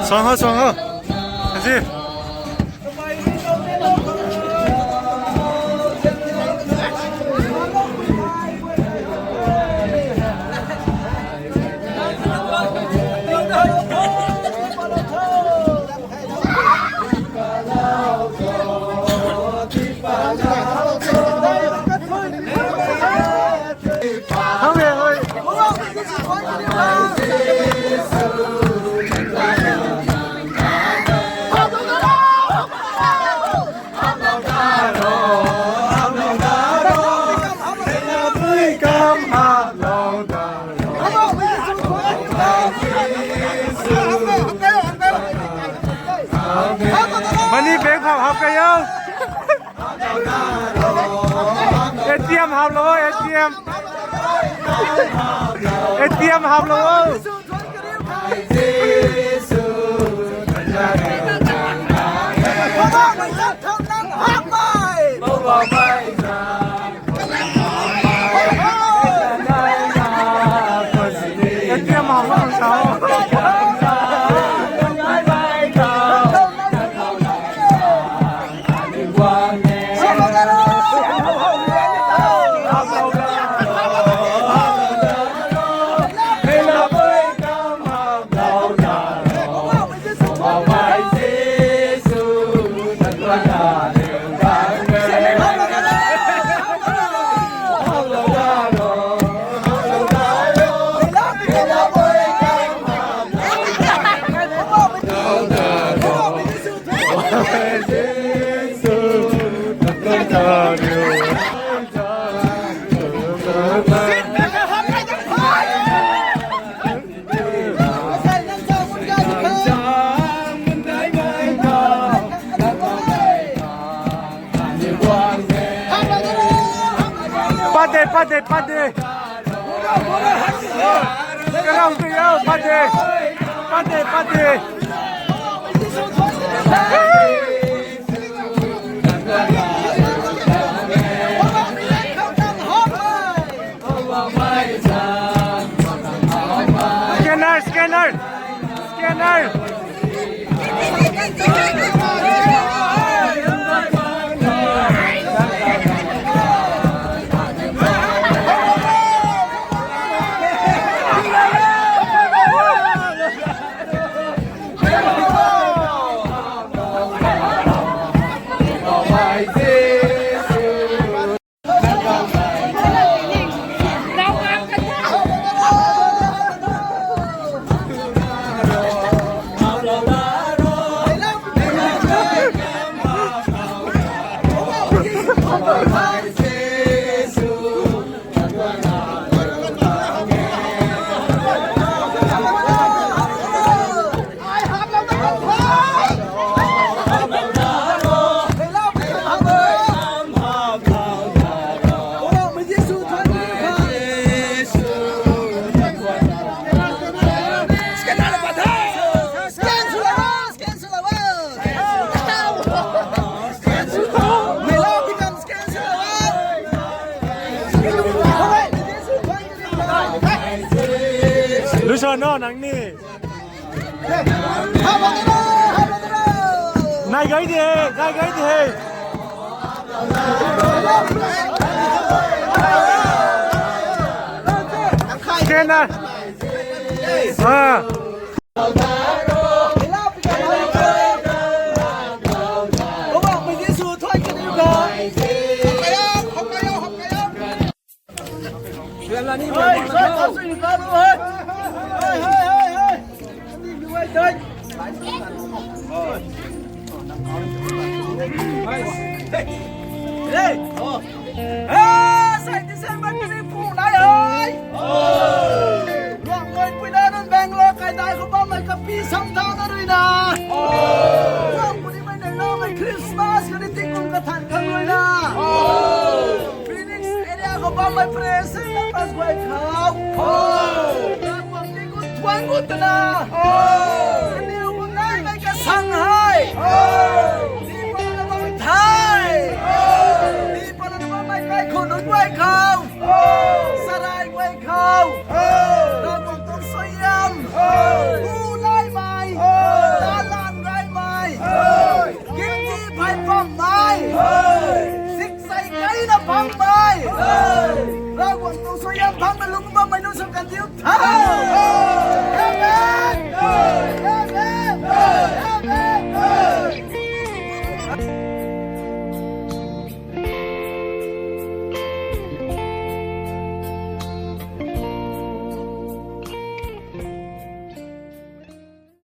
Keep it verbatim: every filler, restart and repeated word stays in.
Suang ho, suang ho. Aji. Money bag hap, hap kayo. A T M hap lo, A T M. A T M hap lo. A T M hap lo sao. Pade, pade, pade. Karau tu yau, pade. Pade, pade. Scanner, scanner, scanner. Lusa no nang ni. Nai gai de, nai gai de. Scanner. Ah. Hey! Hey! Hey! Hey! Hey! Hey! Hey! Ruangmei puina nunc Bangalore kaidai khou bammei kapi samthauna ruina. Ruang punimei neihlamei Christmas kani tingkum kathan khang ruina. Phoenix area khou bammei praise and worship guay khou. Ruang tingkum thuan gut twna. Kaniw kum naimei kasang hei. Tii pala na bam thei. Tii pala na bammei kaikhun nunc guay khou. Sarai guay khou. Kandiu the.